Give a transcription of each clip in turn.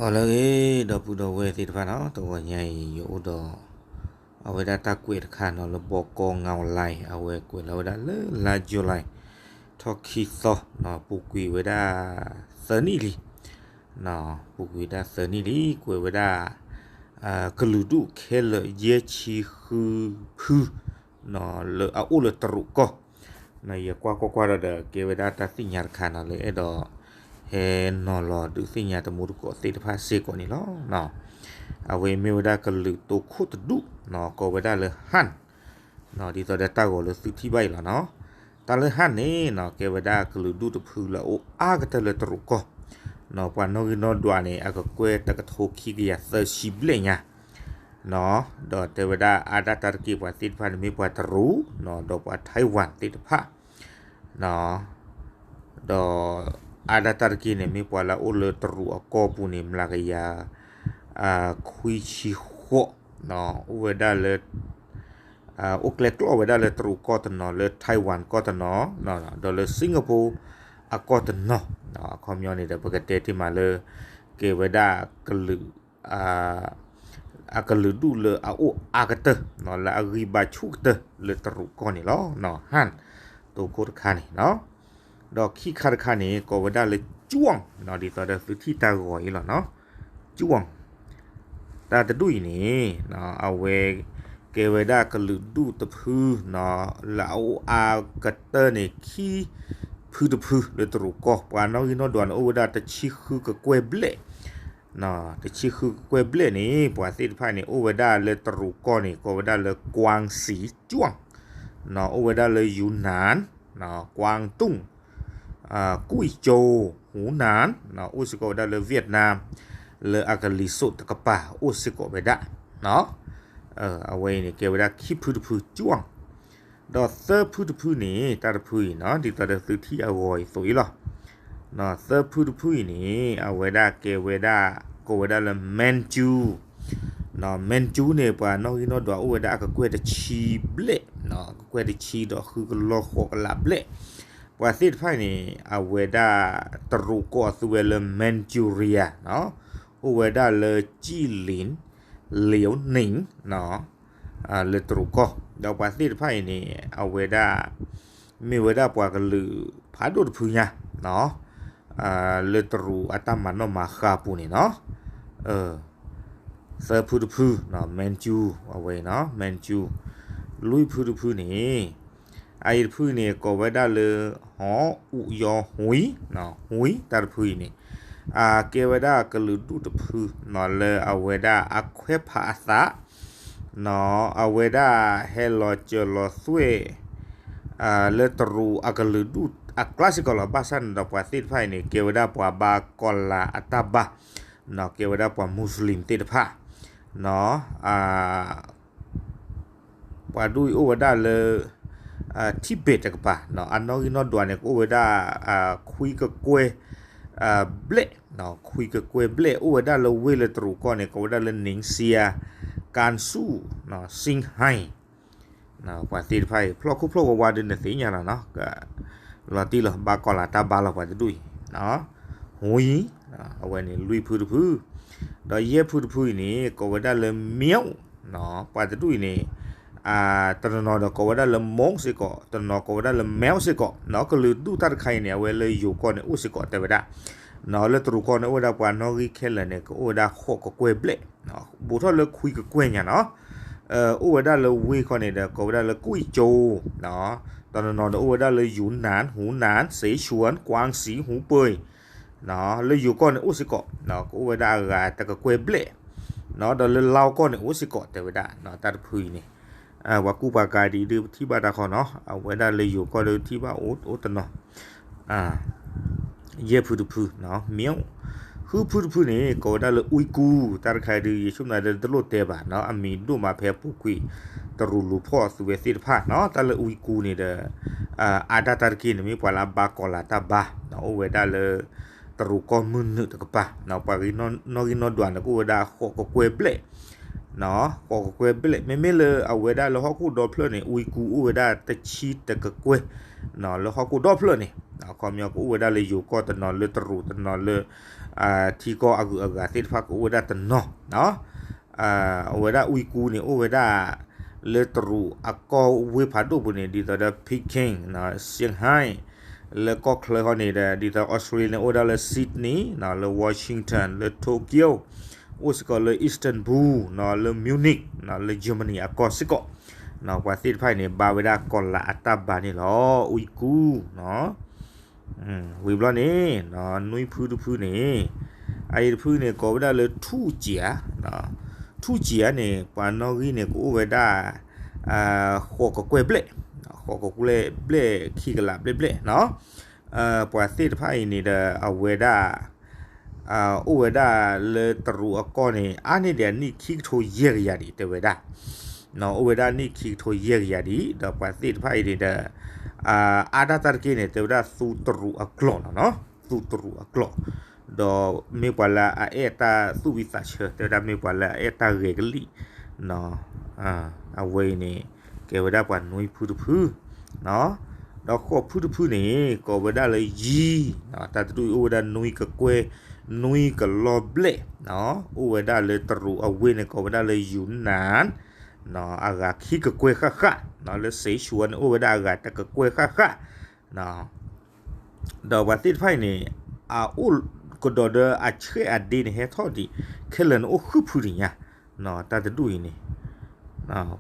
အိၣ်လၢအဂ့ၤ ဒီပုၢ်ဒီဝဲၢ်သ့ၣ်တဖၣ်နီၤ, တဂီၤညါအံၤ ယအိၣ်ဒီး အဝဲဒၣ်တၢ်ကွဲးတခါနီၤ လၢဘီကီ ငါးလါ, အဝဲကွဲးလီၤဝဲဒၣ်လၢလါ July ထီၣ်ခံသီနီၤ, ပူၤကွံာ်ဝဲဒၣ်သၢနံၣ်လံ, ပူၤကွံာ်ဝဲဒၣ်သၢနံၣ်လံ, ကွဲးဝဲဒၣ် ကလုာ်ဒူၣ်ခဲလၢာ်ယဲၢ်ဆံဃုဖု လၢအအိၣ်လၢတရူးကီၢ်, ယကွၢ်ကွၢ်ကွၢ်ဒီး ကဲဝဲဒၣ်တၢ်သ့ၣ်ညါတခါနီၤ လၢအဲၣ်ဒိး ဟဲနီၤလီၤဒုးသ့ၣ်ညါတမူတကိးသ့ၣ်တဖၣ်စ့ၢ်ကီးန့ၣ်လီၤ. အဝဲမ့ၢ်ဝဲဒၣ်ကလုာ်တိခိၣ်တဒူၣ်နီၤ, ကိးဝဲဒၣ်လၢ Han, ဒ်သိးဒီးတၢ်ဂီၤလၢသုထံၣ်ဘၣ်အံၤလီၤနီၤ. တၢ်လၢ Han န့ၣ်နီၤ ကဲဝဲဒၣ်ကလုာ်ဒူၣ်တဖုလၢအအိၣ်အါကတၢၢ်လၢတရူးကီၢ်နီၤ, ပှၤနီၣ်ဂံၢ်နီၣ်ဒွးန့ၣ် အကကွဲၢ်တကထိခံကယၤသၢဆံဘျဲၣ်ညါ ဒီးတဲဝဲဒၣ်အါဒၣ်တၢ်တက့ၢ် ပှၤသ့ၣ်တဖၣ်န့ၣ်မ့ၢ်ပှၤတရူးနီၤ, ဒီးပှၤ Taiwan သ့ၣ်တဖၣ် ဒီးအါဒၣ်တၢ်တက့ၢ်န့ၣ် မ့ၢ်ပှၤလၢအအိၣ်လၢတရူးအကီၢ်ပူၤန့ၣ် မျးကယၤ ခွံဆံဃိး, အိၣ်ဝဲဒၣ်လၢ အိၣ်ကျဲကျီဝဲဒၣ်လၢတရူးကီၢ်တနီၤ, လၢ Taiwan ကီၢ်တနီၤ, ဒီးလၢ Singapore အကီၢ်တနီၤ, အခီပညီန့ၣ်ဒီး ပကတဲတ့ၢ်မးလၢ ကဲဝဲဒၣ်ကလုာ် အကလုာ်ဒူၣ်လၢအအိၣ်အါကတၢၢ် လၢအဂံၢ်ဘါဆူၣ်ကတၢၢ်လၢတရူးကီၢ်န့ၣ်လီၤ. Han တိခိၣ်တခါန့ၣ်, ဒီးခံခါတခါန့ၣ် ကိးဝဲဒၣ်လၢ Zhuang ဒ်သိးဒီးသုထံၣ်တၢ်ဂီၤအံၤလီၤနီၤ, Zhuang တၢ်တဒူၣ်အံၤန့ၣ် အဝဲကဲဝဲဒၣ်ကလုာ်ဒူၣ်တဖု လၢအအိၣ်အါကတၢၢ်န့ၣ် ခံဖုတဖုလၢတရူးကီၢ်, ပှၤနီၣ်ဂံၢ်နီၣ်ဒွးန့ၣ် အိၣ်ဝဲဒၣ်တဆံဃုကကွဲၢ်ဘျဲၣ် တဆံဃုကကွဲၢ်ဘျဲၣ်န့ၣ် ပှၤသ့ၣ်တဖၣ်န့ၣ် အိၣ်ဝဲဒၣ်လၢတရူးကီၢ်န့ၣ် ကိးဝဲဒၣ်လၢ Guangxi Zhuang, အိၣ်ဝဲဒၣ်လၢ Yunnan, Guangdong, Guizhou, Hunan, အိၣ်စ့ၢ်ကီးဝဲဒၣ်လၢ Vietnam လၢအကလံၤစိးတကပၤ အိၣ်စ့ၢ်ကီးဝဲဒၣ် အဝဲအံၤန့ၣ် ကဲဝဲဒၣ်ခံဖုတဖု Zhuang, ဒီးသၢဖုတဖုန့ၣ် တၢ်တဖုအံၤနီၤ ဒ်သိးဒီးသုထံၣ်အဂီၤအံၤအသိးအံၤလီၤ. သၢဖုတဖုအံၤန့ၣ် အဝဲဒၣ်ကဲဝဲဒၣ် ကိးဝဲဒၣ်လၢ Manchu, Manchu န့ၣ် ပှၤနီၣ်ဂံၢ်နီၣ်ဒွးအိၣ်ဝဲဒၣ်အကကွဲၢ်တဆံဘျဲၣ်, ကကွဲၢ်တဆံဒီးဃုကလီၢ်ဃိးကလးဘျဲၣ်, ပှၤသ့ၣ်တဖၣ်န့ၣ် အဝဲဒၣ်တရူးကီၢ်အသုဝဲလၢ Manchuria အိၣ်ဝဲဒၣ်လၢ ကၠံၣ်လ့ၣ် လၢၣ်နံၣ် လၢတရူးကီၢ်, ဒီးပှၤသ့ၣ်တဖၣ်အံၤန့ၣ် အဝဲဒၣ် မ့ၢ်ဝဲဒၣ်ပှၤကလုာ်ဖးဒိၣ်တဖုညါ လၢတရူးအတၢ်မၤနီၣ်မၤဃါပူၤန့ၣ်နီၤ, သၢဖုတဖု Manchu အဝဲအံၤနီၤ Manchu, လွံၢ်ဖုတဖုန့ၣ် အအံၤတဖုအံၤန့ၣ် ကိးဝဲဒၣ်လၢ ဟီအူးယီၤ Hui, Hui တၢ်တဖုအံၤန့ၣ် အကဲဝဲဒၣ်ကလုာ်ဒူၣ်တဖု လၢအဝဲဒၣ်အခွဲးဖးအသး အဝဲဒၣ်ဟဲလီၤစၢၤလီၤသွဲၣ် လၢတရူးအကလုာ်ဒူၣ်အကျါစ့ၢ်ကီးလီၤ. ဘၣ်ဆၣ်န့ၣ်ဒီးပှၤသ့ၣ်တဖၣ်အံၤန့ၣ် ကဲဝဲဒၣ်ပှၤဘါကီၤလၤအတၢ်ဘါ, ကဲဝဲဒၣ်ပှၤ Muslim သ့ၣ်တဖၣ် ပှၤဒူၣ်အံၤအိၣ်ဝဲဒၣ်လၢ Tibet တကပၤ, အနီၣ်ဂံၢ်နီၣ်ဒွးန့ၣ် ကအိၣ်ဝဲဒၣ် ခွံကကွဲၢ်ဘျဲၣ်, ခွံကကွဲၢ်ဘျဲၣ် အိၣ်ဝဲဒၣ်လၢဝ့ၢ်လၢတရူးကီၢ်န့ၣ် ကိးဝဲဒၣ်လၢ Ningxia, Gansu, Qinghai ပှၤသ့ၣ်တဖၣ်အံၤ ဖျီၣ်ခိၣ်ဖျီၣ်ဝါဝါဒုးနသ့ၣ်ညါလီၤနီၤ, လီၤတံၢ်လီၤ ဘါကီၤလၤတၢ်ဘါလီၤ ပှၤတဒူၣ်အံၤ, Hui, အဝဲန့ၣ်လွံၢ်ဖုတဖု, ဒီးယဲၢ်ဖုတဖုအံၤန့ၣ် ကိးဝဲဒၣ်လၢ Miao, ပှၤတဒူၣ်အံၤန့ၣ် တနီၤနီၤဒီးကိးဝဲဒၣ်လၢ Mong စ့ၢ်ကီး, တနီၤကိးဝဲဒၣ်လၢ Miao စ့ၢ်ကီး, ကလုာ်ဒူၣ်တၢ်တခါအံၤန့ၣ် အဝဲလၢယိၤကီၢ်န့ၣ်အိၣ်စ့ၢ်ကီးတဲဝဲဒၣ်, လၢတရူးကီၢ်န့ၣ် အိၣ်ဝဲဒၣ်ပှၤနီၣ်ဂံၢ်ခဲလၢာ်န့ၣ် ကအိၣ်ဝဲဒၣ်ဃိးကကွဲၢ်ဘျဲၣ်, ဘူးထီၣ်လၢခွံကကွဲၢ်ညါနီၤ, အိၣ်ဝဲဒၣ်လၢဝ့ၢ်ကီၢ်န့ၣ်ဒီး ကိးဝဲဒၣ်လၢ Guizhou, တနီၤနီၤဒီးအိၣ်ဝဲဒၣ်လၢ Yunnan, Hunan, Sichuan, Guangxi, Hubei လၢယိၤကီၢ်န့ၣ်အိၣ်စ့ၢ်ကီး, ကအိၣ်ဝဲဒၣ်အဂၤတကကွဲၢ်ဘျဲၣ်, ဒီးလၢလါကီၢ်န့ၣ်အိၣ်စ့ၢ်ကီးတဲဝဲဒၣ်, တၢ်တဖုအံၤန့ၣ် ပှၤကူပှၤကၤဒ်အံၤဒုးပထံၣ်ဘၣ်တၢ်ခီနီၤ, အဝဲဒၣ်လၢယိၤကီၢ်ဒုးထံၣ်ဘၣ်အိၣ်တနီၤ, ယဲၢ်ဖုတဖု, Miao, ဃုဖုတဖုန့ၣ် ကိးဝဲဒၣ်လၢ Uyghur, တၢ်တခါအံၤဒုး ယဆိကမိၣ်ဒုးတလိၣ်တဲဘၣ်နီၤ, အမံၤဒိၣ်မးဖဲပူၤကွံာ် တရူးလူၤဖီၣ်အသုဝဲသ့ၣ်တဖၣ်နီၤ, တၢ်လၢ Uyghur န့ၣ်ဒီး အါဒၣ်တၢ်တက့ၢ်န့ၣ် မ့ၢ်ပှၤလၢအဘါကီၤလၤတၢ်ဘါ, အိၣ်ဝဲဒၣ်လၢ တရူးကီၢ်မုၢ်နုာ်တကပၤ, ပှၤနီၣ်ဂံၢ်နီၣ်ဒွးန့ၣ် ကအိၣ်ဝဲဒၣ်ဃိးကကွဲၢ်ဘျဲၣ်, ဃိးကကွဲၢ်ဘျဲၣ်, မ့မ့ၢ်လၢအဝဲဒၣ်လၢဟီၣ်ခိၣ်ဒီဖျၢၣ်န့ၣ် ဝံကူအိၣ်ဝဲဒၣ်တဆံတကကွဲၢ်, လၢဟီၣ်ခိၣ်ဒီဖျၢၣ်န့ၣ်, ခီပညီကအိၣ်ဝဲဒၣ်လၢယိၤကီၢ်တနီၤ လၢတရူးတနီၤ လၢ ထံကီၢ်အဂုၤအဂၤသ့ၣ်တဖၣ်ကအိၣ်ဝဲဒၣ်တနီၤ, အဝဲဒၣ်ဝံကူန့ၣ် အိၣ်ဝဲဒၣ်လၢတရူးအကီၢ်ဝ့ၢ်ဖးဒိၣ်ပူၤန့ၣ် ဒ်သိးဒီး Peking, Shanghai, လၢကီၢ်ချၢဃီန့ၣ်ဒီး ဒ်သိး Australia န့ၣ် အိၣ်ဝဲဒၣ်လၢ Sydney, လၢ Washington, လၢ Tokyo, အိၣ်စ့ၢ်ကီးလၢ Istanbul, လၢ Munich, လၢ Germany အကီၢ်စ့ၢ်ကီး, ပှၤသ့ၣ်တဖၣ်အံၤန့ၣ် ဘါဝဲဒၣ်ကီၤလၤအတၢ်ဘါန့ၣ်လီၤ ဝံကူ, ဝံၤဘျီန့ၣ် နွံဖုတဖုန့ၣ်, အအံၤတဖုန့ၣ် ကိးဝဲဒၣ်လၢ ထူၣ်ကၠံ, ထူၣ်ကၠံန့ၣ် ပှၤနီၣ်ဂံၢ်န့ၣ် ကအိၣ်ဝဲဒၣ် ဃိးကကွဲၢ်ဘျဲၣ်, ဃိးကကွဲၢ်ဘျဲၣ် ခံကလးဘျဲၣ်ဘျဲၣ်နီၤ, ပှၤသ့ၣ်တဖၣ်အံၤန့ၣ်ဒီး အဝဲဒၣ် အိၣ်ဝဲဒၣ်လၢတရူးအကီၢ်န့ၣ် အါန့ၢ်ဒံးအနံၣ်ခံကထိယဲၢ်ကယၤဒံး တဲဝဲဒၣ်, အိၣ်ဝဲဒၣ်နံၣ်ခံကထိယဲၢ်ကယၤဒံး ဒီးပှၤသ့ၣ်တဖၣ်အံၤန့ၣ်ဒီး အါဒၣ်တၢ်တက့ၢ်န့ၣ် တဲဝဲဒၣ်သူတရူးအကျိာ်လီၤနီၤ, သူတရူးအကျိာ်, ဒီးမ့ၢ်ပှၤလၢအအဲၣ်တၢ်သူၣ်ဝံသးဆၢ တဲဝဲဒၣ်မ့ၢ်ပှၤလၢအအဲၣ်တၢ်ဂဲၤကလံၣ်, အဝဲအံၤန့ၣ် ကဲဝဲဒၣ်ပှၤနွံဖုတဖု ဒီးဃိးဖုတဖုန့ၣ် ကိးဝဲဒၣ်လၢယံၤ, တၢ်တဒူၣ်အံၤအိၣ်ဝဲဒၣ်နွံကကွဲၢ် နွံကလီၤဘျဲၣ်, အိၣ်ဝဲဒၣ်လၢတရူးအဝ့ၢ်န့ၣ် ကိးဝဲဒၣ်လၢ ယူနန်, အဂၤခံကကွဲၢ်ဃၣ်ဃၣ်, လၢ စ့ၣ်ရှူဝါန့ၣ် အိၣ်ဝဲဒၣ်အဂၤတကကွဲၢ်ဃၣ်ဃၣ်, ဒီးပှၤသ့ၣ်တဖၣ်အံၤန့ၣ် အအိၣ်ကဒီးဒီးအဆဲးအဒ့န့ၣ် ဟဲထီၣ်ဒံး ခဲလၢာ်န့ၣ်အိၣ်ဃုဖုဒံးညါ, တၢ်တဒူၣ်အံၤန့ၣ်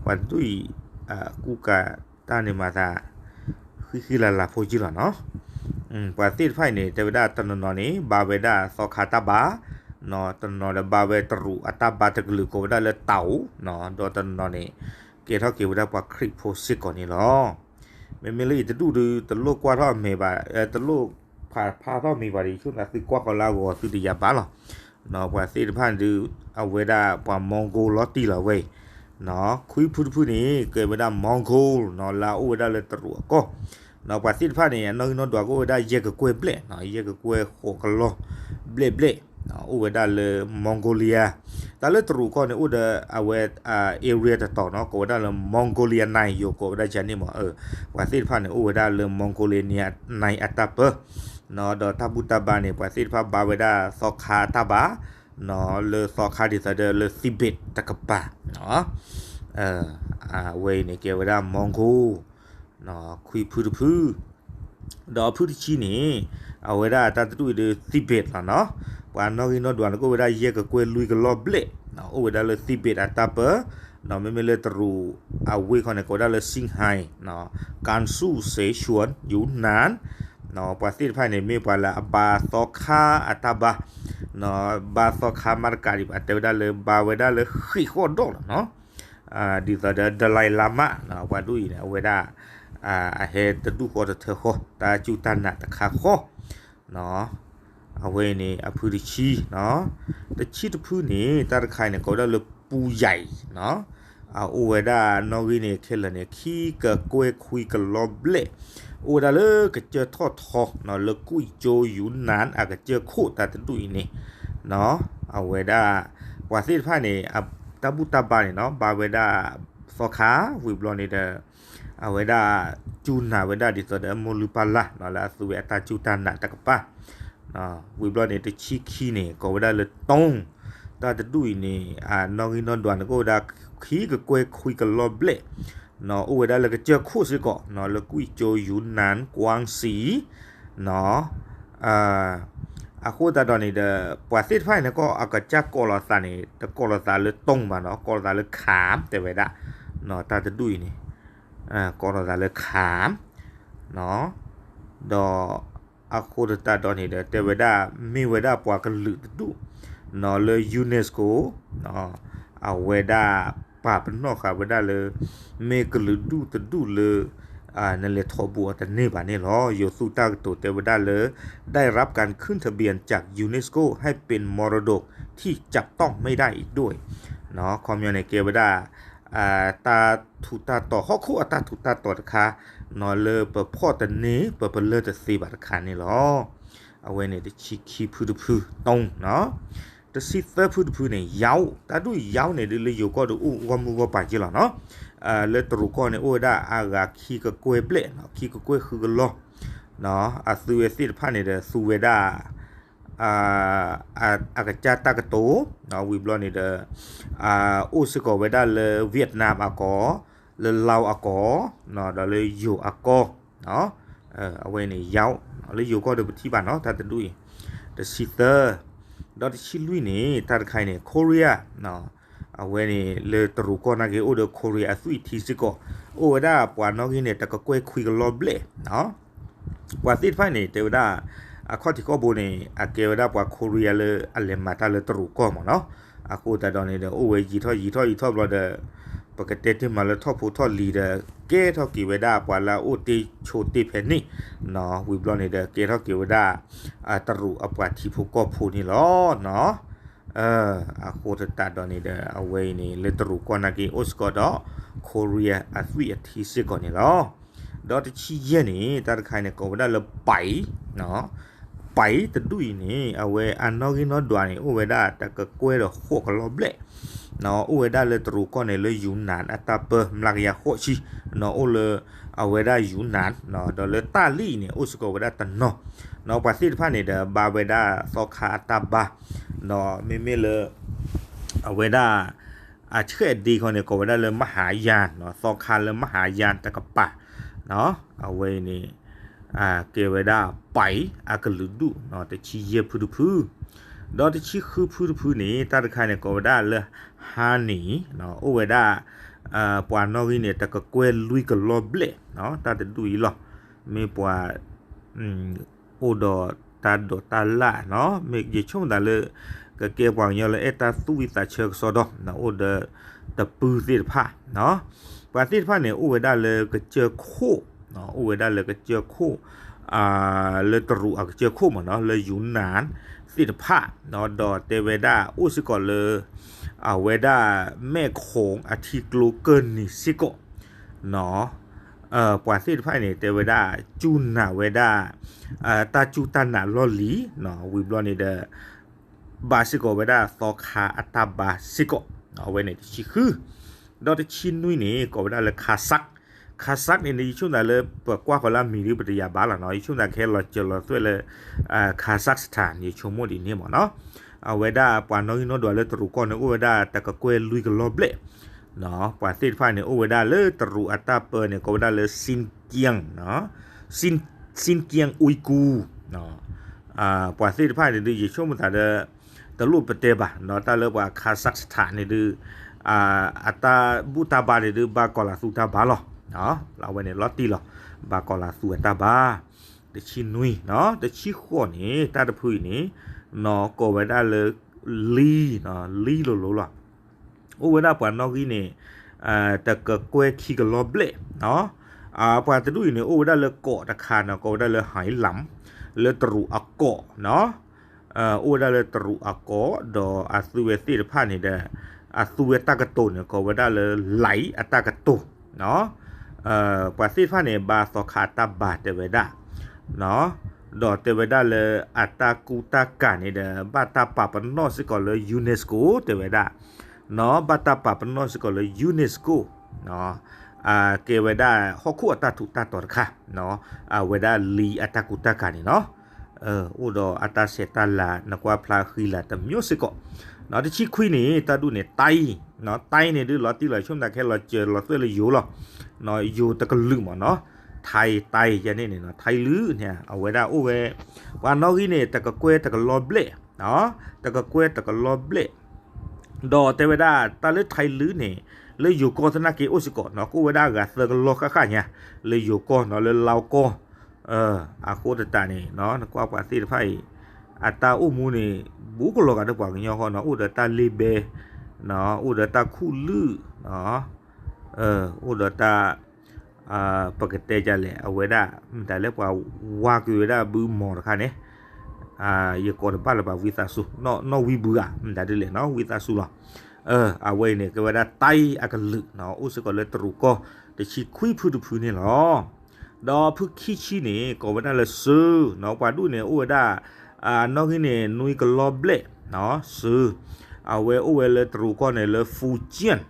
ပှၤတဒူၣ်အံၤ ကူကၤတၢ်န့ၣ်မၤသး ဃံဃံလၤလၤဖိက့လီၤနီၤ, ပှၤသ့ၣ်တဖၣ်အံၤန့ၣ် တဲဝဲဒၣ်တနီၤနီၤန့ၣ် ဘါဝဲဒၣ်သီခါတၢ်ဘါ, တနီၤဒီးဘါဝဲတရူးအတၢ်ဘါတကလုာ် ကိးဝဲဒၣ်လၢတၢ်အိၣ်, ဒီးတနီၤနီၤန့ၣ် ကဲထီၣ်က့ၤဝဲဒၣ်ပှၤခရံာ်ဖိစ့ၢ်ကီးန့ၣ်လီၤ. မ့မ့ၢ်လၢအံၤတဒူၣ်ဒီး တလိၣ်ကွၢ်ထီၣ်အမဲာ်ဘၣ်, တလိၣ်ဖးဖျါထီၣ်မံၤဘၣ်ဒီး ယဆိကမိၣ်သုကွၢ်ဃီၤလၢအဂီၤသုတယၤဘၣ်လီၤ. ပှၤသ့ၣ်တဖၣ်န့ၣ်ဒုး အဝဲဒၣ်ပှၤ Mongol လီၤတံၢ်လီၤဝဲအံၤ, ခွံဖုတဖုန့ၣ် ကဲဝဲဒၣ် Mongol နီၤ လၢအအိၣ်ဝဲဒၣ်လၢတရူးအကီၢ်, ပှၤသ့ၣ်တဖၣ်န့ၣ် အနီၣ်ဂံၢ်နီၣ်ဒွးကအိၣ်ဝဲဒၣ်ယဲၢ်ကကွဲၢ်ဘျဲၣ်, ယဲၢ်ကကွဲၢ်ဃိးကလီၤဘျဲၣ်ဘျဲၣ်, အိၣ်ဝဲဒၣ်လၢ Mongolia, တၢ်လၢတရူးကီၢ်န့ၣ် အိၣ်ဒီးအဝဲ area တတီၤနီၤ ကိးဝဲဒၣ်လၢ Mongolia နံယိၤ ကိးဝဲဒၣ်ယၤန့ၣ်မး, ပှၤသ့ၣ်တဖၣ်န့ၣ် အိၣ်ဝဲဒၣ်လၢ Mongolia နံအတၢ်ပၢ, ဒီးတၢ်ဘူၣ်တၢ်ဘါန့ၣ် ပှၤသ့ၣ်တဖၣ်ဘါဝဲဒၣ်သီခါတၢ်ဘါ, လၢသီခါဒ်သိးဒီးလၢ Tibet တကပၤ, အဝဲအံၤန့ၣ် ကဲဝဲဒၣ် Mongol ခွံဖုတဖု, ဒီးအဖုတဆံန့ၣ် အဝဲဒၣ်တၢ်တဒူၣ်အံၤဒီး Tibet လီၤနီၤ, ပှၤနီၣ်ဂံၢ်နီၣ်ဒွးန့ၣ် ကအိၣ်ဝဲဒၣ်ယဲၢ်ကကွဲၢ်လွံၢ်ကလီၤဘျဲၣ်, အိၣ်ဝဲဒၣ်လၢ Tibet အတၢ်ပၢ, မ့မ့ၢ်လၢတရူးအဝ့ၢ်ခီန့ၣ် ကိးဝဲဒၣ်လၢ Qinghai, Gansu, Sichuan, Yunnan, ပှၤသ့ၣ်တဖၣ်န့ၣ် မ့ၢ်ပှၤလၢအဘါသီခါအတၢ်ဘါ, ဘါသီခါမးတကးဒံးဘၣ် တဲဝဲဒၣ်လၢ ဘါဝဲဒၣ်လၢဃ့ၢ်ဃီၣ်ဒီၣ်လီၤနီၤ, ဒ်သိးဒီး Dalai Lama ပှၤဒ်အံၤန့ၣ် အဝဲဒၣ် အဟဲတဒူၣ်ဃီတထၢဃီ တၢ်စူၢ်တၢ်နာ်တခါဃီ, အဝဲန့ၣ်အဖုတဆံ, တဆံတဖုန့ၣ် တၢ်တခါအံၤန့ၣ် ကိးဝဲဒၣ်လၢပူယံၤ, အအိၣ်ဝဲဒၣ်နီၣ်ဂံၢ်န့ၣ် ခဲလၢာ်န့ၣ် ခံကကွဲၢ်ခွံကလီၤဘျဲၣ်, အိၣ်ဝဲဒၣ်လၢကစၢၢ်ထီၣ်ထီ လၢကွံၣ်ကၠိ ယူနန် အကစၢၢ်ခိၣ်တၢ်တဒူၣ်အံၤန့ၣ်, အဝဲဒၣ် ပှၤသ့ၣ်တဖၣ်န့ၣ် တၢ်ဘူၣ်တၢ်ဘါန့ၣ်နီၤ ဘါဝဲဒၣ်သီခါ ဝံၤဘျီန့ၣ်ဒီး အဝဲဒၣ် စူၢ်နာ်ဝဲဒၣ်ဒ်သိးဒီး မိၢ်လုၢ်ပၢ်လၢ်နီၤ လၢအသူဝဲအတၢ်စူၢ်တၢ်နာ်တကပၤ, ဝံၤဘျီန့ၣ် တဆံခံန့ၣ် ကိးဝဲဒၣ်လၢ တိၢ်, တၢ်တဒူၣ်အံၤန့ၣ် နီၣ်ဂံၢ်နီၣ်ဒွးန့ၣ် ကအိၣ်ဝဲဒၣ်ခံကကွဲၢ်ခွံကလီၤဘျဲၣ်, အိၣ်ဝဲဒၣ်လၢကစၢၢ်ခိၣ်စ့ၢ်ကီး လၢကွံၣ်ကၠိ ယူနန် ကွၢင်းစံ အဃိသတးဒီးန့ၣ်ဒီး ပှၤသ့ၣ်တဖၣ်အံၤန့ၣ်ကီး အကစၢ်ကိးလီၤသးန့ၣ် တကိးလီၤသးလၢတိၢ်ဘၣ်နီၤ ကိးလီၤသးလၢ ခၢမ် တဲဝဲဒၣ်, တၢ်တဒူၣ်အံၤန့ၣ် ကိးလီၤသးလၢ ခၢမ် ဒီး အဃိသတးဒီးန့ၣ်ဒီး တဲဝဲဒၣ် မ့ၢ်ဝဲဒၣ်ပှၤကလုာ်တဒူၣ် လၢ UNESCO အဝဲဒၣ်ပာ်ပနီၣ်ဃာ်ဝဲဒၣ်လၢ မ့ၢ်ကလုာ်ဒူၣ်တဒူၣ်လၢ နလဲၤထီၣ်ဘူးအီၤတန့ၢ်ဘၣ်န့ၣ်လီၤ. ယိၤသူၣ်တၢ်ကတိၤတဲဝဲဒၣ်လၢ ได้รับการขึ้นทะเบียนจาก UNESCO ให้เป็นมรดกที่จับต้องไม่ได้อีกด้วย ခီပညီန့ၣ် ကဲဝဲဒၣ် တၢ်ထူးတၢ်တီၤ ဟီၣ်ခိၣ်အတၢ်ထူးတၢ်တီၤတခါ လၢပဖီၣ်တန့ၢ် ပပလၢၢ်တသ့ဘၣ်တခါန့ၣ်လီၤ. အဝဲန့ၣ်တဆံခံဖုတဖု တိၢ်နီၤ တဆံသၢဖုတဖုန့ၣ် ယၣ်, တၢ်ဒုးယၣ်န့ၣ်ဒုးလၢယိၤကီၢ်ဒီးအိၣ်ဂီၢ်မုၢ်ဂီၢ်ပၤက့လီၤနီၤ. လၢတရူးကီၢ်န့ၣ် အိၣ်ဝဲဒၣ်အဂၤခံကကွဲၢ်ဘျဲၣ်နီၤ, ခံကကွဲၢ်ဃုကလီၢ်, အသုဝဲသ့ၣ်တဖၣ်န့ၣ်ဒီးသူဝဲဒၣ် အကစၢ်တၢ်ကတိၤ, ဝံၤဘျီန့ၣ်ဒီး အိၣ်စ့ၢ်ကီးဝဲဒၣ်လၢ Vietnam အကီၢ်, လၢ Laos အကီၢ်, ဒီးလၢယိၤအကီၢ်, အဝဲန့ၣ်ယၣ်, လၢယိၤကီၢ်ဒီးပထံၣ်ဘၣ်နီၤ တၢ်တဒူၣ်အံၤ, တဆံသၢ, ဒီးတဆံလွံၢ်န့ၣ် တၢ်တခါအံၤန့ၣ် Korea အဝဲန့ၣ်လၢတရူးကီၢ်နာ်က့အိၣ်ဒီး Korea အသွံၣ်ထံစ့ၢ်ကီး, အိၣ်ဝဲဒၣ်ပှၤနီၣ်ဂံၢ်န့ၣ် တကကွဲၢ်ခွံကလီၢ်ဘျဲၣ်, ပှၤသ့ၣ်တဖၣ်န့ၣ် တဲဝဲဒၣ် အခီၣ်ထံးခီၣ်ဘိန့ၣ် အကဲဝဲဒၣ်ပှၤ Korea လၢအလဲၤမၤတၢ်လၢတရူးကီၢ်မ့ၢ်နီၤ, အဃိသတးဒီးန့ၣ်ဒီး အိၣ်ဝဲယံာ်ထီၣ်ယံာ်ထီၣ်ယံာ်ထီၣ်ဘျီဒီး ပကတဲတ့ၢ်မးလၢထီၣ်ဖိထီၣ်လံၤဒီး ကဲထီၣ်က့ၤဝဲဒၣ်ပှၤလၢအအိၣ်တ့ၢ်ဆိးတ့ၢ်ဖဲန့ၣ်, ဝံၤဘျီန့ၣ်ဒီး ကဲထီၣ်က့ၤဝဲဒၣ် တရူးအပှၤထံဖိကီၢ်ဖိန့ၣ်လီၤ. အဃိသတးဒီးန့ၣ်ဒီး အဝဲအံၤန့ၣ် လၢတရူးကီၢ်နာ်က့အိၣ်စ့ၢ်ကီးဒီး Korea အသွံၣ်အထံစ့ၢ်ကီးန့ၣ်လီၤ. ဒီးတဆံယဲၢ်န့ၣ် တၢ်တခါန့ၣ် ကိးဝဲဒၣ်လၢ ပၢ်, ပၢ်တဒူၣ်အံၤန့ၣ် အဝဲအနီၣ်ဂံၢ်နီၣ်ဒွးန့ၣ် အိၣ်ဝဲဒၣ်တကကွဲၢ်ဒီးဃိးကလီၢ်ဘျဲၣ်, အိၣ်ဝဲဒၣ်လၢတရူးကီၢ်န့ၣ် လၢ Yunnan အတၢ်ပၢ မျးကယၤဃိးဆံ, အိၣ်လၢ အဝဲဒၣ် Yunnan ဒီးလၢတၢ်လံၣ်အံၤန့ၣ် အိၣ်စ့ၢ်ကီးဝဲဒၣ်တနီၤ, ပှၤသ့ၣ်တဖၣ်န့ၣ်ဒီး ဘါဝဲဒၣ်သီခါအတၢ်ဘါ, ဒီးမ့မ့ၢ်လၢ အဝဲဒၣ် အဆှဲးဒ့ခီန့ၣ် ကိးဝဲဒၣ်လၢ မဟါယၣ်, သီခါလၢ မဟါယၣ် တကပၤ, အဝဲအံၤန့ၣ် ကဲဝဲဒၣ်ပၢ်အကလုာ်ဒူၣ် တဆံယဲၢ်ဖုတဖု, ဒီးတဆံဃုဖုတဖုန့ၣ် တၢ်တခါန့ၣ် ကိးဝဲဒၣ်လၢ Honey, အိၣ်ဝဲဒၣ် ပှၤနီၣ်ဂံၢ်န့ၣ် တကကွဲၢ်လွံၢ်ကလီၢ်ဘျဲၣ်, တၢ်တဒူၣ်အံၤလီၤ. မ့ၢ်ပှၤ အိၣ်ဒီးတၢ်ဒိးတၢ်လၣ်နီၤ, မ့ၢ်ယဆိကမိၣ်သးလၢ ကကဲပှၤကညီလၢအဲၣ်တၢ်သူၣ်ဝံၣ်သးဆၢကစီဒီ, အိၣ်ဒီးတပုၢ်သ့ၣ်တဖၣ်, ပှၤသ့ၣ်တဖၣ်န့ၣ် အိၣ်ဝဲဒၣ်လၢကစၢၢ်ခိၣ်, အိၣ်ဝဲဒၣ်လၢကစၢၢ်ခိၣ် လၢတရူးအကစၢၢ်ခိၣ်မ့ၢ်နီၤ, လၢ Yunnan သ့ၣ်တဖၣ်, ဒီးတဲဝဲဒၣ်အိၣ်စ့ၢ်ကီးလၢ အဝဲဒၣ်မဲၣ်ခိၣ်အထံကျိကၢၢ်နံၤစ့ၢ်ကီး, ပှၤသ့ၣ်တဖၣ်န့ၣ် တဲဝဲဒၣ် စူၢ်နာ်ဝဲဒၣ် တၢ်စူၢ်တၢ်နာ်လီၢ်လံၤ, ဝံၤဘျီန့ၣ်ဒီး ဘါစ့ၢ်ကီးဝဲဒၣ်သီခါအတၢ်ဘါစ့ၢ်ကီး, အဝဲန့ၣ်တဆံဃု, ဒီးတဆံနွံန့ၣ် ကိးဝဲဒၣ်လၢ Kazakh, Kazakh န့ၣ် ယဆိကမိၣ်သးလၢပကွၢ်ဃီၤလၢအမံၤဒ် ပတယၤဘၣ်လီၤနီၤ, ယဆိကမိၣ်သးကဟဲလီၤစၢၤလီၤသွဲၣ်လၢ Kazakhstan ယဆိကမိၣ်ဒ်န့ၣ်မ့ၢ်နီၤ, အဝဲဒၣ်ပှၤနီၣ်ဂံၢ်နီၣ်ဒွးလၢတရူးကီၢ်န့ၣ် အိၣ်ဝဲဒၣ်တကကွဲၢ်လွံၢ်ကလီၢ်ဘျဲၣ်, ပှၤသ့ၣ်တဖၣ်န့ၣ် အိၣ်ဝဲဒၣ်လၢတရူးအတၢ်ပၢန့ၣ် ကိးဝဲဒၣ်လၢ Xinjiang, Xinjiang Uyghur, ပှၤသ့ၣ်တဖၣ်န့ၣ်ဒုး ယဆိကမိၣ်သးဒီး တလိၣ်ပတဲဘၣ်နီၤ, တၢ်လၢပှၤ Kazakhstan န့ၣ်ဒုး အတၢ်ဘူၣ်တၢ်ဘါန့ၣ်ဒုး ဘၣ်ကီၤလၤသူတၢ်ဘါလီၤ, အဝဲန့ၣ်လီၤတံၢ်လီၤ, ဘၣ်ကီၤလၤသူအတၢ်ဘါ, တဆံနွံ, တဆံဃိးန့ၣ် တၢ်တဖုအံၤန့ၣ် နီၤကိးဝဲဒၣ်လၢ လံ, လံလိၤလိၤလီၤ. အိၣ်ဝဲဒၣ်ပှၤနီၣ်ဂံၢ်န့ၣ် တကကွဲၢ်ခံကလီၢ်ဘျဲၣ်, ပှၤတဒူၣ်အံၤန့ၣ် အိၣ်ဝဲဒၣ်လၢကီးတခါနီၤ, ကိးဝဲဒၣ်လၢ Hai Lam, လၢတရူးအကီးနီၤ, အိၣ်ဝဲဒၣ်လၢတရူးအကီး, ဒီးအသုဝဲသ့ၣ်တဖၣ်န့ၣ်ဒီး အသုဝဲတၢ်ကတိၤန့ၣ် ကိးဝဲဒၣ်လၢ Lai အတၢ်ကတိၤ, ပှၤသ့ၣ်တဖၣ်န့ၣ် ဘါသီခါအတၢ်ဘါတဲဝဲဒၣ်, ဒီးတဲဝဲဒၣ်လၢအတၢ်ကူတၢ်ကၤန့ၣ်ဒီး ဘၣ်တၢ်ပာ်ပနီၣ်စ့ၢ်ကီးလၢ UNESCO တဲဝဲဒၣ်, နီၤ ဘၣ်တၢ်ပာ်ပနီၣ်စ့ၢ်ကီးလၢ UNESCO, ကဲဝဲဒၣ်ဟီၣ်ခိၣ်အတၢ်ထူးတၢ်တီၤတခါ, အဝဲဒၣ်လံအတၢ်ကူတၢ်ကၤန့ၣ်နီၤ, အိၣ်ဒီးအတၢ်ဆဲးတၢ်လၤ နကွၢ်ဖျါဃံလၤတမျိုးစ့ၢ်ကီး, တဆံခွံန့ၣ် တၢ်ဒူၣ်န့ၣ် Thai, Thai န့ၣ်ဒုးလီၤတံၢ်လီၤဆဲး မတၤကဟဲလီၤစၢၤလီၤသွဲၣ်လၢယိၤလီၤ, ယိၤတကလုာ်မ့ၢ်နီၤ, Thai, Thai ယဲန့ၣ်န့ၣ်နီၤ, Thai လုၢ်န့ၣ် အဝဲဒၣ်အိၣ်ဝဲ ပှၤနီၣ်ဂံၢ်န့ၣ် တကကွဲၢ်တကလီၢ်ဘျဲၣ်, တကကွဲၢ်တကလီၢ်ဘျဲၣ်, ဒီးတဲဝဲဒၣ်တၢ်လၢ Thai လုၢ်န့ၣ် လၢယိၤကီၢ်သနာ်က့အိၣ်စ့ၢ်ကီးနီၤ, ကအိၣ်ဝဲဒၣ်အဂၤသၢကလီၢ်ဃၣ်ဃၣ်ညါ, လၢယိၤကီၢ်နီၤ လၢလါကီၢ်, အဃိသတးန့ၣ် နကွၢ်ပှၤသ့ၣ်တဖၣ်အံၤ အတၢ်အိၣ်မူန့ၣ် ဘူးကလီၤဂာ်ဒီးပှၤကညီဃီနီၤ, အိၣ်ဒီးတၢ်လ့ဘဲ, အိၣ်ဒီးတၢ်ခူၣ်လုၢ်, အိၣ်ဒီးတၢ် ပကတဲဒ်လဲၣ် အဝဲဒၣ် မတၤလၢပှၤဝါကွံာ်ဝဲဒၣ်ဘုမီၤတခါန့ၣ်, ယကိးတဘၣ်လၢၤဘၣ် ဝံသးစူၤ, နီၣ်ဝံဘုဧါ မတၤဒ်လဲၣ်နီၤ ဝံသးစူၤလီၤ. အဝဲအံၤန့ၣ် ကဲဝဲဒၣ် Thai အကလုာ် အိၣ်စ့ၢ်ကီးလၢတရူးကီၢ် တဆံခွံဖုတဖုန့ၣ်လီၤ. ဒီးဖုခံဆံန့ၣ် ကိးဝဲဒၣ်လၢ စၢ နီၤ ပှၤဒူၣ်န့ၣ် အိၣ်ဝဲဒၣ် နီၣ်ဂံၢ်န့ၣ် နွံကလီၢ်ဘျဲၣ် စၢၤ, အဝဲအိၣ်ဝဲလၢတရူးကီၢ်န့ၣ်လၢ Fujian,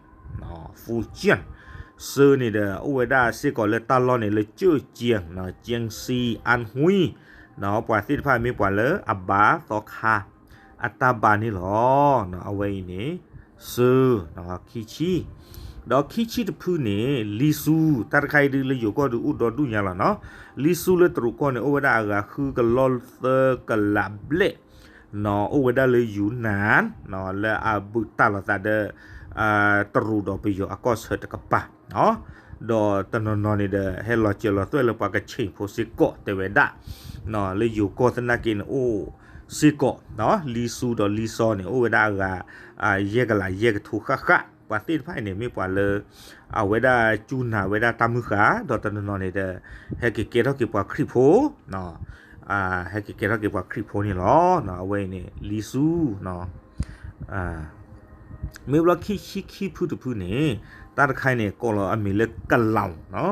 Fujian, စၢၤန့ၣ်ဒီး အိၣ်ဝဲဒၣ်စ့ၢ်ကီးလၢတၢ်လီၢ်န့ၣ်လၢ ကၠၢၣ်ကၠဲၣ်, ကၠဲၣ်စံၣ်, အၣ်ဟူၣ်, ပှၤသ့ၣ်တဖၣ်မ့ၢ်ပှၤလၢအဘါသီခါ အတၢ်ဘါန့ၣ်လီၤ. အဝဲအံၤန့ၣ် စၢၤ, ခံဆံ, ဒီးခံဆံတဖုန့ၣ် လံာ်စူၤ, တၢ်တခါအံၤဒုးလၢယိၤကီၢ်ဒုးအိၣ်ဒီဒူၣ်ညါလီၤနီၤ. လံာ်စူၤလၢတရူးကီၢ်န့ၣ် အိၣ်ဝဲဒၣ်အဂၤဃုကလီၢ်သၢကလးဘျဲၣ်, အိၣ်ဝဲဒၣ်လၢ ယူနၢၣ်, လၢအဘူးတံၢ်လိာ်သးဒီး တရူးဒီးပယီၤအကီၢ်ဆၢတကပၤ ဒီးတနီၤနီၤန့ၣ်ဒီး ဟဲလီၤစၢၤလီၤသွဲၣ်လၢပှၤကဆ့ၣ်ဖိစ့ၢ်ကီး တဲဝဲဒၣ်, လၢယိၤကီၢ်သနာ်က့န့ၣ်အိၣ်စ့ၢ်ကီး, လံာ်စူၤဒီးလံာ်စီၤန့ၣ် အိၣ်ဝဲဒၣ်အဂၤ ယဲၢ်ကလးယဲၢ်ကထိဃၣ်ဃၣ်, ပှၤသ့ၣ်တဖၣ်အံၤန့ၣ် မ့ၢ်ပှၤလၢ အဝဲဒၣ်စူၢ်နာ်ဝဲဒၣ်တၢ်မုၢ်ဃၢ် ဒီးတနီၤနီၤန့ၣ်ဒီး ဟဲက့ၤကဲထီၣ်က့ၤပှၤခရံာ်ဖိ ဟဲက့ၤကဲထီၣ်က့ၤပှၤခရံာ်ဖိန့ၣ်လီၤ. အဝဲအံၤန့ၣ် လံာ်စူၤ မ့ၢ်ဘျီခံဆံခံဖုတဖုန့ၣ် တၢ်တခါအံၤန့ၣ် ကိးလီၤအမံၤလၢ ကလီၤ,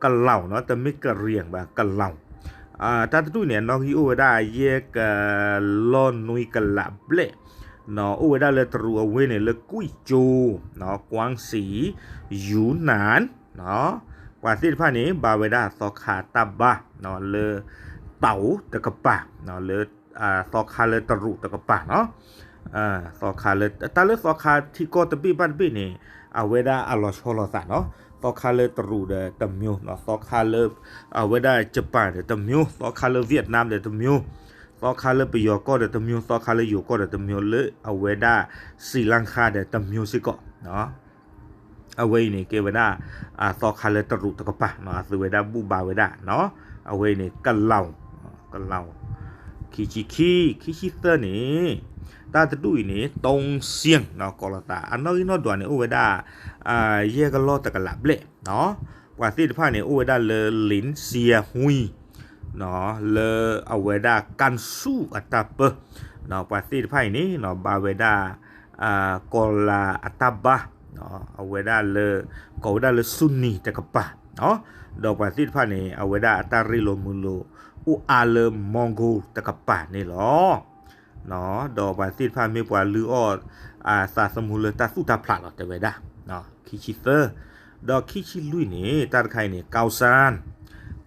ကလီၤနီၤ, တမ့ၢ်ကရံၣ်ဘၣ် ကလီၤ, တၢ်တဒူၣ်န့ၣ် အနီၣ်ဂံၢ်အိၣ်ဝဲဒၣ်ယဲၢ်ကလီၢ်နွံကလးဘျဲၣ်, အိၣ်ဝဲဒၣ်လၢတရူးအဝ့ၢ်န့ၣ် လၢကွံၣ်ကၠိ, ကွၢင်းစံၣ်, ယူနၢၣ်, ပှၤသ့ၣ်တဖၣ်န့ၣ် ဘါဝဲဒၣ်သီခါတၢ်ဘါ လၢ တၢ်အိၣ်တကပၤ လၢ သီခါလၢတရူးတကပၤနီၤ, သီခါလၢ တၢ်လၢသီခါထံကီၢ်တဘ့ၣ်ဘၣ်တဘ့ၣ်န့ၣ် အဝဲဒၣ်အလီၤဆီလိာ်သးနီၤ, သီခါလၢတရူးဒီးတမျိုးနီၤ, သီခါလၢ အဝဲဒၣ်ယပၣ်ဒီးတမျိုး, သီခါလၢ Vietnam ဒီးတမျိုး, သီခါလၢပယီၤကီၢ်ဒီးတမျိုး, သီခါလၢယိၤကီၢ်ဒီးတမျိုး, လၢအဝဲဒၣ် စံလၣ်ခါ ဒီးတမျိုးစ့ၢ်ကီး အဝဲအံၤန့ၣ် ကဲဝဲဒၣ် သီခါလၢတရူးတကပၤနီၤ, အသုဝဲဒၣ်ဘူၣ်ဘါဝဲဒၣ်နီၤ, အဝဲအံၤန့ၣ် ကလီၤ, ကလီၤ, ခံဆံခံ, ခံဆံသၢန့ၣ် တၢ်တဒူၣ်အံၤန့ၣ် တုံးစ့ၣ်နီၤ ကိးလိာ်သး အနီၣ်ဂံၢ်နီၣ်ဒွးန့ၣ် အိၣ်ဝဲဒၣ် ယဲၢ်ကလီၢ်တကလးဘျဲၣ်နီၤ, ပှၤသ့ၣ်တဖၣ်န့ၣ် အိၣ်ဝဲဒၣ်လၢ လ့ၣ်စံၣ်ဟူၣ် လၢအဝဲဒၣ် ကၣ်ဆူၣ်အတၢ်ပၢ, ပှၤသ့ၣ်တဖၣ်အံၤန့ၣ် ဘါဝဲဒၣ် ကီၤလၤအတၢ်ဘါ, အဝဲဒၣ်လၢ ကိးဝဲဒၣ်လၢ ဆူနံၣ်တကပၤ, ဒီးပှၤသ့ၣ်တဖၣ်န့ၣ် အဝဲဒၣ်အတၢ်ရ့လိာ်မုာ်လိာ် အိၣ်အါလၢ Mongol တကပၤန့ၣ်လီၤ. ဒီးပှၤသ့ၣ်တဖၣ်မ့ၢ်ပှၤလုၢ်အီၣ် သးသမူလၢတၢ်သူၣ်တၢ်ဖျးလီၤ တဲဝဲဒၣ်, ခံဆံသၢ, ဒီးခံဆံလွံၢ်န့ၣ် တၢ်တခါအံၤန့ၣ် ကီၢ်စၣ်,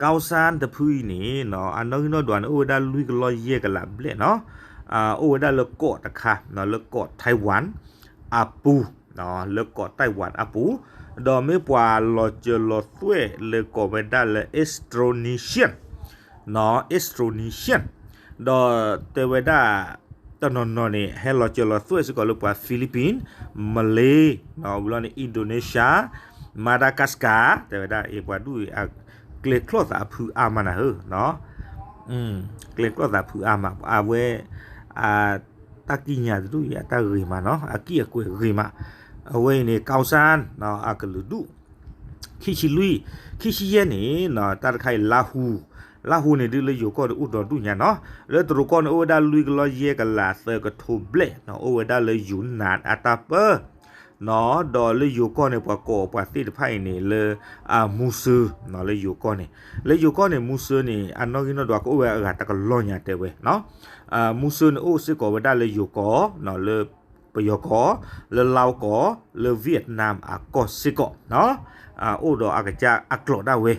ကီၢ်စၣ်တဖုအံၤန့ၣ် အနီၣ်ဂံၢ်နီၣ်ဒွးန့ၣ် အိၣ်ဝဲဒၣ်လွံၢ်ကလီၢ်ယဲၢ်ကလးဘျဲၣ်နီၤ, အိၣ်ဝဲဒၣ်လၢကီးတခါ လၢကီး Taiwan အပူၤ, လၢကီး Taiwan အပူၤ, ဒီးမ့ၢ်ပှၤလီၤစၢၤလီၤသွဲၣ်လၢကိးဝဲဒၣ်လၢ Austronesian, Austronesian, ဒီးတဲဝဲဒၣ် တနီၤနီၤန့ၣ် ဟဲလီၤစၢၤလီၤသွဲၣ်စ့ၢ်ကီးလၢပှၤ Philippines, Malay, ဝံၤလီၤန့ၣ် Indonesia, Madagascar တဲဝဲဒၣ် အ့ၣ် ပှၤဒူၣ်အံၤ ကျဲၤကျီၢ်သးအဖုအါမးနၤဧၢ, ကျဲၤကျီၢ်သးဖုအါမး အဝဲ တၢ်ကံးညာ်တဒူၣ်အံၤ အတၢ်ဂ့ၤမးနီၤ, အကံၢ်အကွဲးဂ့ၤမး, အဝဲအံၤန့ၣ် ကီၢ်စၣ် အကလုာ်ဒူၣ်, ခံဆံလွံၢ်, ခံဆံယဲၢ်န့ၣ် တၢ်တခါအံၤ လါဟူ, လါဟူန့ၣ်ဒုးလၢယိၤကီၢ်ဒုးအိၣ်ဒီဒူၣ်ညါနီၤ, လၢတရူးကီၢ်န့ၣ် အိၣ်ဝဲဒၣ်လွံၢ်ကလီၢ်ယဲၢ်ကလးသၢကထိဘျဲၣ်နီၤ, အိၣ်ဝဲဒၣ်လၢ ယူနၢၣ် အတၢ်ပၢ ဒီးလၢယိၤကီၢ်န့ၣ် ပှၤကိးပှၤသ့ၣ်တဖၣ်အံၤန့ၣ် လၢ မူစၢၤ လၢယိၤကီၢ်န့ၣ်, လၢယိၤကီၢ်န့ၣ် မူစၢၤန့ၣ် အနီၣ်ဂံၢ်နီၣ်ဒွးကအိၣ်ဝဲအဂၤတကလီၢ်ညါတဲဝဲ, မူစၢၤန့ၣ်အိၣ်စ့ၢ်ကီးဝဲဒၣ်လၢယိၤကီၢ်, လၢပယီၤကီၢ်, လၢလါကီၢ်, လၢ Vietnam အကီၢ်စ့ၢ်ကီး, အိၣ်ဒီးအကစၢ်အကျိာ်ဒၣ်ဝဲ,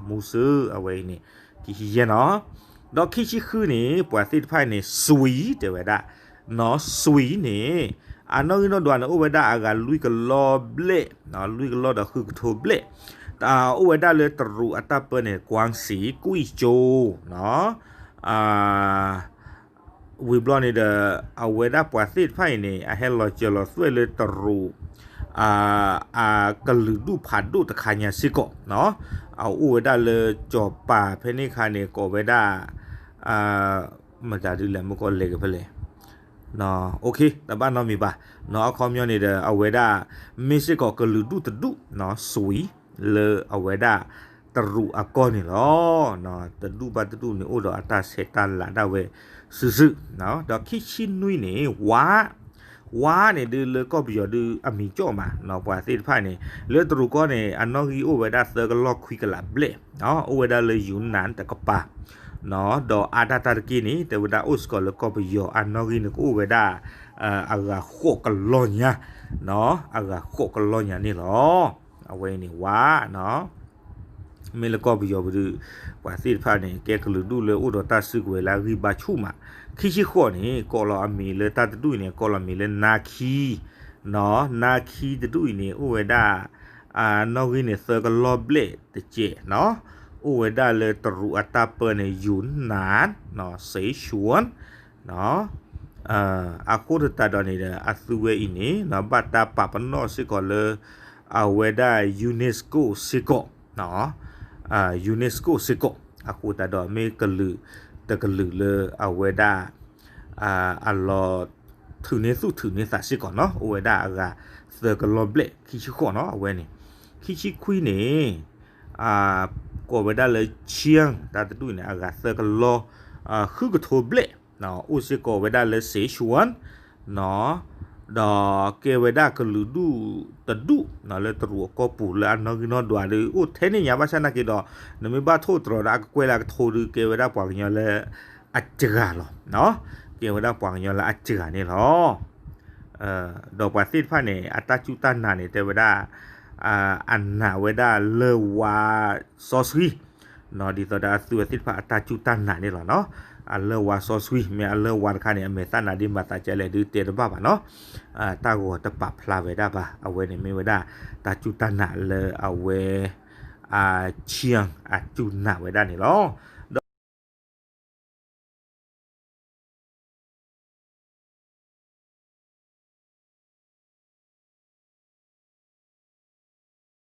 မူစၢၤအဝဲအံၤန့ၣ် ခံဆံယဲၢ်နီၤ, ဒီးခံဆံဃုန့ၣ် ပှၤသ့ၣ်တဖၣ်အံၤန့ၣ် စှီး တဲဝဲဒၣ် စှီးန့ၣ် အနီၣ်ဂံၢ်နီၣ်ဒွးန့ၣ် အိၣ်ဝဲဒၣ်အဂၤလွံၢ်ကလီၢ်ဘျဲၣ်, လွံၢ်ကလီၢ်ဒီးဃုကထိဘျဲၣ်, အိၣ်ဝဲဒၣ်လၢတရူးအတၢ်ပၢန့ၣ် ကွၢင်းစံၣ် ကွံၣ်ကၠိ ဝံၤဘျီန့ၣ်ဒီး အဝဲဒၣ်ပှၤသ့ၣ်တဖၣ်အံၤန့ၣ် အဟဲလီၤစၢၤလီၤသွဲၣ်လၢတရူး အကလုာ်ဒူၣ်ဖးဒိၣ်တခါညါစ့ၢ်ကီး, အအိၣ်ဝဲဒၣ်လၢကၠီၤပၤဖဲန့ၣ်အခါန့ၣ် ကိးဝဲဒၣ် မတၤဒ်လဲၣ် မ့ၢ်ကီးလဲၤက့ၤဖဲလဲၣ်, တဘၣ်နီတမံၤဘၣ်, အခီပညီန့ၣ်ဒီး အဝဲဒၣ် မ့ၢ်စ့ၢ်ကီးကလုာ်ဒူၣ်တဒူၣ် စှီး လၢအဝဲဒၣ်တရူးအကီၢ်န့ၣ်လီၤ. တဒူၣ်ဘၣ်တဒူၣ်န့ၣ် အိၣ်ဒီးအတၢ်ဆဲးတၢ်လၤဒၣ်ဝဲစုာ်စုာ်, ဒီးခံဆံနွံန့ၣ် ဝါ, ဝါန့ၣ်ဒုးလၢကီၢ်ပယီၤဒုးအမံၤကၠီၣ်မး, ပှၤသ့ၣ်တဖၣ်န့ၣ် လၢတရူးကီၢ်န့ၣ် အနီၣ်ဂံၢ်အိၣ်ဝဲဒၣ်သၢကလီၢ်ခွံကလးဘျဲၣ်, အိၣ်ဝဲဒၣ်လၢ ယူနၢၣ် တကပၤ, ဒီးအါတၢ်တၢ်တက့ၢ်န့ၣ် တဲဝဲဒၣ်အိၣ်စ့ၢ်ကီးလၢကီၢ်ပယီၤ အနီၣ်ဂံၢ်န့ၣ်ကအိၣ်ဝဲဒၣ် အဂၤဃိးကလီညါ, အဂၤဃိးကလီညါန့ၣ်လီၤ. အဝဲအံၤန့ၣ်ဝါ မ့ၢ်လၢကီၢ်ပယီၤပဒုး ပှၤသ့ၣ်တဖၣ်န့ၣ် ကဲကလုာ်ဒူၣ်လၢအိၣ်ဒီးတၢ်စုကဝဲၤလၢအဂံၢ်ဘါဆူၣ်မး, ခံဆံဃိးန့ၣ် ကိးလီၤအမံၤလၢတၢ်တဒူၣ်အံၤန့ၣ် ကိးလီၤမံၤလၢနါခံ, နါခံတဒူၣ်အံၤန့ၣ် အိၣ်ဝဲဒၣ် နီၣ်ဂံၢ်န့ၣ်သၢကလီၤဘျဲၣ်တကဲး, အိၣ်ဝဲဒၣ်လၢတရူးအတၢ်ပၢန့ၣ် ယူနၣ်, စ့ၣ်ၡူၣ် အဃိသတးဒီးန့ၣ်ဒီး အသုဝဲအံၤန့ၣ် ဘၣ်တၢ်ပာ်ပနီၣ်စ့ၢ်ကီးလၢ အဝဲဒၣ် UNESCO စ့ၢ်ကီး, UNESCO စ့ၢ်ကီး, အဃိသတးဒီးမ့ၢ်ကလုာ်တကလုာ်လၢအဝဲဒၣ် အလီၤထုးန့ၢ်သူၣ်ထုးန့ၢ်သးစ့ၢ်ကီးနီၤ, အိၣ်ဝဲဒၣ်အဂၤသၢကလီၤဘျဲၣ်ခံဆံဃိးနီၤ, အဝဲန့ၣ်, ခံဆံခွံန့ၣ် ကိးဝဲဒၣ်လၢ Chiang တၢ်တဒူၣ်အံၤန့ၣ် အဂၤသၢကလီၤ ဃုကထိဘျဲၣ်, အိၣ်စ့ၢ်ကီးဝဲဒၣ်လၢ Sichuan ဒီးကဲဝဲဒၣ်ကလုာ်ဒူၣ်တဒူၣ် လၢတရူးအကီၢ်ပူၤလၢအနီၣ်ဂံၢ်နီၣ်ဒွးဒီး အိၣ်ထဲန့ၣ်ညါဘၣ်ဆၣ်နာ်က့ဒီး နမ့ၢ်ဘၣ်ထိၣ်တြီၤဒီးအကကွဲၢ်လၢအကထိဒီး ကဲဝဲဒၣ်ပှၤကညီလၢအစှၤလီၤ, ကဲဝဲဒၣ်ပှၤကညီလၢအစှၤန့ၣ်လီၤ. ဒီးပှၤသ့ၣ်တဖၣ်န့ၣ် အတၢ်စူၢ်တၢ်နာ်န့ၣ် တဲဝဲဒၣ် အနာ်ဝဲဒၣ်လၢဝါစီဆှံ, ဒ်သိးဒီးအသုဝဲသ့ၣ်တဖၣ်အတၢ်စူၢ်တၢ်နာ်န့ၣ်လီၤနီၤ. အလၢဝါစီဆှံ မ့ၢ်အလၢဝါတခါန့ၣ် အမဲာ်သၣ်နါဒ့မၤသးကဲလဲၣ်ဒုးတဲတဘၣ်ဘၣ်နီၤ, တၢ်ဂီၤတပာ်ဖျါဝဲဒၣ်ဘၣ်, အဝဲန့ၣ်မ့ၢ်ဝဲဒၣ် တၢ်စူၢ်တၢ်နာ်လၢအဝဲ Chiang အစူၢ်နာ်ဝဲဒၣ်န့ၣ်လီၤ.